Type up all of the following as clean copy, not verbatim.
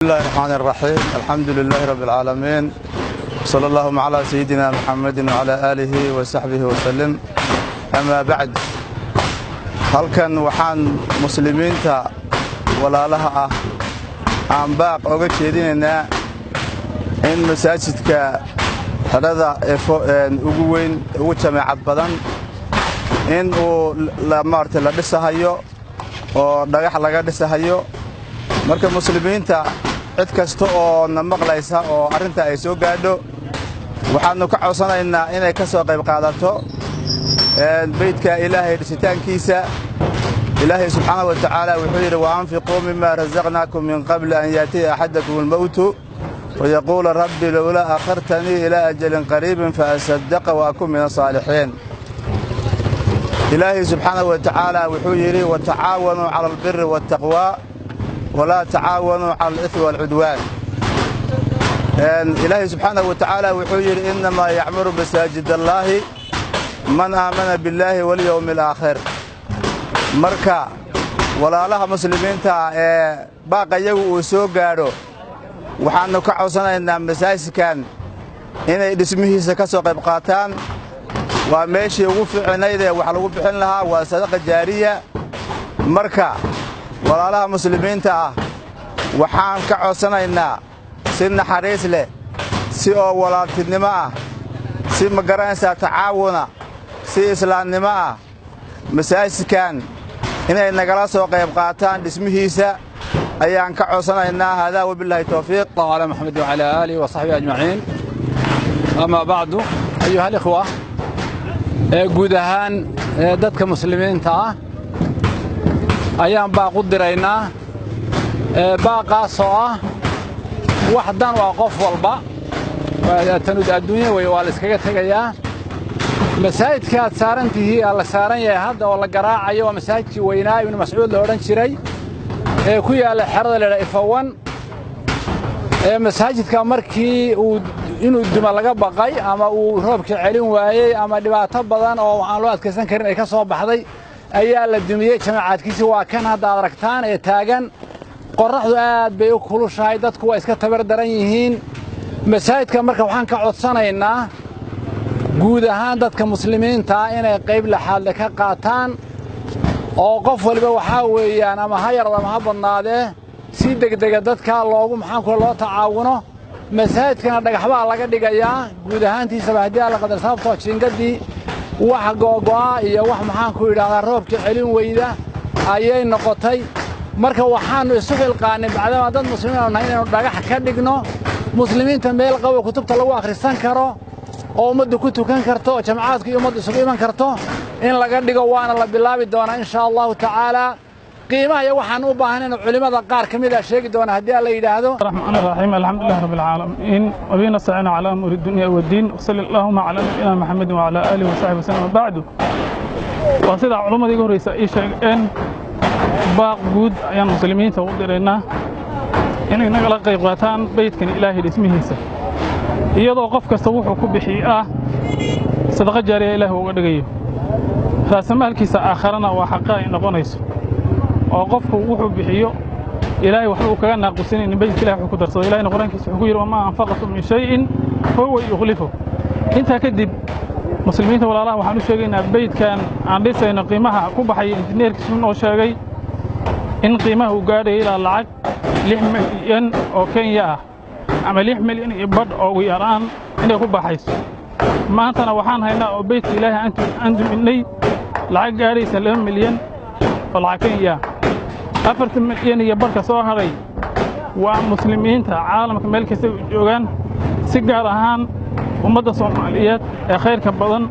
الله الرحمن الرحيم، الحمد لله رب العالمين، صلى اللهم على سيدنا محمد وعلى آله وصحبه وسلم، أما بعد. Halkan waxaan muslimiinta walaalaha ah aan baaq oga jeedinaynaa in masaajidka xedhada ugu weyn, ugu jameecad badan, in uu maarata la dhisahayo oo dhagax laga dhisahayo. Marka muslimiinta cid kasta oo na maqlaysa oo arrinta ay soo gaadho, waxaannu ka codsanaynaa inay ka soo qayb qaadato beydka Ilaahay dhisitaankiisa. Ilaahay subxaana wa tacaala wuxuu yidhi: "وأنفقوا مما رزقناكم من قبل أن يأتي أحدكم الموت فيقول رب لولا أخرتني إلى أجل قريب فأصدق وأكن من الصالحين." Ilaahay subxaana wa tacaala wuxuu yidhi: "وتعاونوا على البر والتقوى ولا تعاونوا على الإثم والعدوان." Ilaahay subxaanahu wa tacaala wuxuu yidhi: "إنما يعمر مساجد الله من آمن بالله واليوم الآخر." Marka walaalaha muslimiinta ee baaqayagu uu soo gaadho, waxaannu ka codsanaynaa masaajidkan inay dhismihiisa ka soo qayb qaataan. Waa meeshii ugu fiicnayd ee wax lagu bixin lahaa, waa sadaqa jaariya. Marka walaalaha muslimiinta ah waxaan ka codsanaynaa si naxariis leh, si oo walaaltinimo ah, si ma garanaysaa tacaawuna, si islaamnimo ah, masaajidkan inay nagala soo qayb qaataan dhismihiisa ayaan ka codsanaynaa. هذا وبالله التوفيق. على محمد وعلى آله وصحبه أجمعين، أما بعد، أيها الإخوة، guud ahaan dadka muslimiinta ah ayaan baaq u diraynaa, baaqaas oo ah wax dan waa qof walba. Tanud adduunya wey, waa la iskaga tegayaa. Masaajidka aad saaran tihii, la saaran yahay hadda oo la garaacayo, waa masaajidkii weynaa Ibnu Mascuud la odhan jiray ee ku yaalla xerada la yidhaha Ifawan. Ee masaajidka markii uu inuu duma laga baqay ama uu roobkii celin waayey ama dhibaato badan oo aan loo adkaysan karin ay ka soo baxday ayaa la dumiyey. Jamacaadkiisi waa kan hadda aad aragtaan ee taagan. Qorraxdu aad bay u kulushahay, dadku waa iska tabar daran yihiin. Masaajidka marka waxaan ka codsanaynaa guud ahaan dadka muslimiinta ah inay qayb laxaadle ka qaataan, oo qof waliba waxaa weeyaan ama ha yarad ama ha badnaadee si degdega dadkaa loogu maxaanku loo tacaawuno. Masaajidkana dhagaxbaa laga dhigayaa guud ahaantiisaba haddii Alla qadar, sababtoo jiingaddii wax googo'a iyo wax maxaanku yidhahdaa roobka celin weyda ayay noqotay. Marka waxaannu isu xilqaannay, bacdama dad muslimiin aanu nahay, inaynu dhagax ka dhigno, muslimiinta meel qabo kutubta lagu akhrisan karo oo ummaddu ku tukan karto oo jamcaadku iyo ummaddu isugu iman karto in laga dhigo. Waana la bilaabi doonaa insha Allahu tacaalaa. Qiimaha iyo waxaan u baahan in culimmada qaar ka mid a sheegi doona haddii Alla yidhaahdo. الرحمن الرحيم، الحمد لله رب العالمين، وبه نستعين على أمور الدنيا والدين، وصلى اللهم على نبينا محمد وعلى آله وصحبه وسلم. بعد، waa sida culimmadii iga horreysa ii sheegeen, baaq guud ayaan muslimiinta u diraynaa inay nagala qayb qaataan beydkan Ilaahay dhismihiisa, iyadoo qof kasta wuxuu ku bixi ah sadaqa jaariya Ilaahay uga dhigayo, raasamaalkiisa aakharana waa xaqa ay noqonayso, oo qofku wuxuu bixiyo Ilaahay waxba uu kaga naaqusinaynin beydka Ilahay wuxuu ku darsado. Ilahayna Qur-aankiisa wuxuu ku yidhi: "وما أنفقتم من شيء فهو يخلفه." Intaa kadib, muslimiinta walaalaha waxaan u sheegaynaa beydkan aan dhisayno qiimaha ku baxay, injineerkiisu noo sheegay in qiimaha uu gaadhayo ilaa lacag 6 milyan oo Kenya ah ama 6.5 milyan oo ugu yaraan inay ku baxayso. Maantana waxaan haynaa oo beydka Ilaahay aan duminnay lacag gaadhaysa 2 milyan oo lacag Kenya ah. 4.5 milyan iyo barhka soo hadhay waa muslimiinta caalamka meel kasta u joogaan, si gaar ahaan ummadda Soomaaliyeed ee khayrka badan,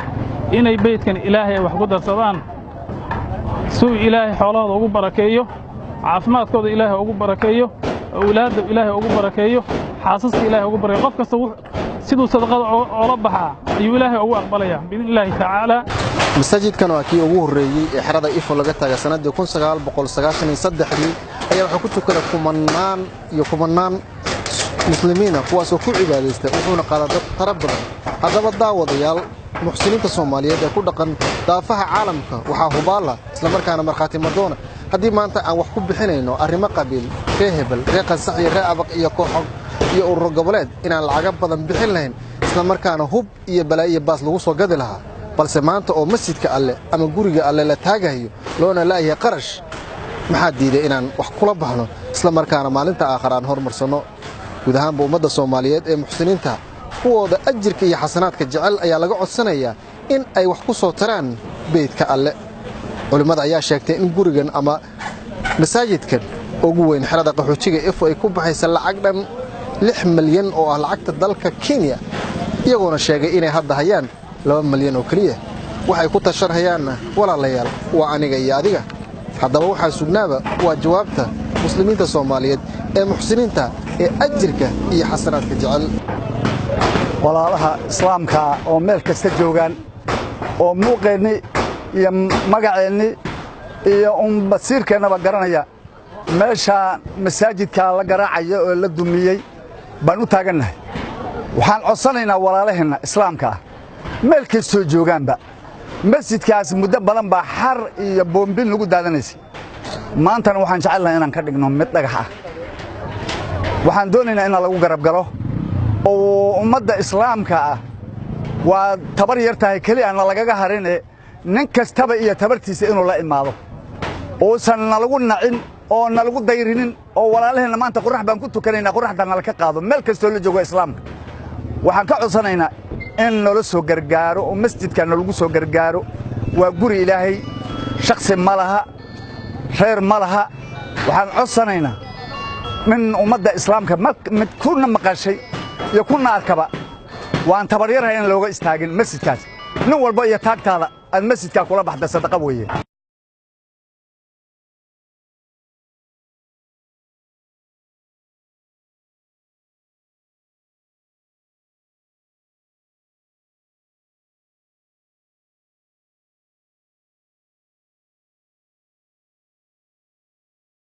inay beydkan Ilaahay wax ku darsadaan si uu Ilaahay xoolahooda ugu barakeeyo, caafimaadkooda Ilaahay ugu barakeeyo, awlaadda Ilaahay ugu barakeeyo, xaasaska Ilaahay ugu barakeeyo. Qof kasta siduu sadaqada oola baxaa ayuu Ilaahay ugu aqbalayaa biidni Illaahi tacaala. Masaajidkan waa kii ugu horreeyey ee xerada Ifo laga taagay sannaddii 1993-dii ayaa waxaa ku tukada kumannaan iyo kumannaan muslimiina, kuwaasoo ku cibaadaysta, wuxuuna qaadaa dad tara badan. Haddaba daawadayaal, muxsiniinta Soomaaliyeed ee ku dhaqan daafaha caalamka waxaa hubaala islamarkaana markhaati madoona Haddii maanta aan wax ku bixinayno arrimo qabiil, ree hebel, ree Qansax iyo ree Abaq iyo kooxo iyo ururo goboleed, inaan lacago badan bixin lahayn, isla markaana hub iyo balaa iyo baas lagu soo gadi lahaa. Balse maanta oo masjidka Alle ama guriga Alle la taagahayo loona la'yahay qarash, maxaa diiday inaan wax kula baxno, isla markaana maalinta aakhar aan hormarsanno? Guud ahaanba ummadda Soomaaliyeed ee muxsiniinta, kuwooda ajirka iyo xasanaadka jecel, ayaa laga codsanayaa in ay wax ku soo taraan beydka Alle. Culimmada ayaa sheegtay in gurigan ama masaajidkan ugu weyn xerada qaxootiga Ifo ay ku baxaysa lacag dhan 6 milyan oo ah lacagta dalka Kenya, iyagoona sheegay inay hadda hayaan 2 milyan oo keliya. Waxay ku tashanhayaanna, walaalayaal, waa aniga iyo adiga. Haddaba waxaa sugnaaba waa jawaabta muslimiinta Soomaaliyeed ee muxsiniinta ee ajirka iyo xasanaadka jecel. Walaalaha Islaamkaa oo meel kasta joogaan oo muuqeenni iyo magaceenni iyo umbasiirkeennaba garanaya, meeshaa masaajidkaa la garaacaya oo la dumiyey baan u taagannahay. Waxaan codsanaynaa walaalaheenna Islaamka ah meel kastoo joogaanba, masjidkaas muddo badan baa xar iyo boombin lagu daadanaysay. Maantana waxaan jecelnahay inaan ka dhigno mid dhagax ah. Waxaan doonaynaa inaan lagu garab galo oo ummadda Islaamka ah waa tabar yar tahay keli aan lagaga harine, nin kastaba iyo tabartiisa inuu la imaado, uusan nalagu nacin oo nalagu dayrinin. Oo walaalaheenna maanta qorrax baan ku tukanaynaa, qorraxda nala ka qaado. Meel kastoo la joogo Islaamka waxaan ka codsanaynaa in nala soo gargaaro oo masjidka nalagu soo gargaaro. Waa guri Ilaahay, shaksi ma laha, reer ma laha. Waxaan codsanaynaa min ummadda Islaamka mid kuna maqashay iyo kuna arkaba waan tabaryarahay in looga istaagin masjidkaas. Nin walba iyo taagtaada aad masjidkaa kula baxda sadaqa weeye.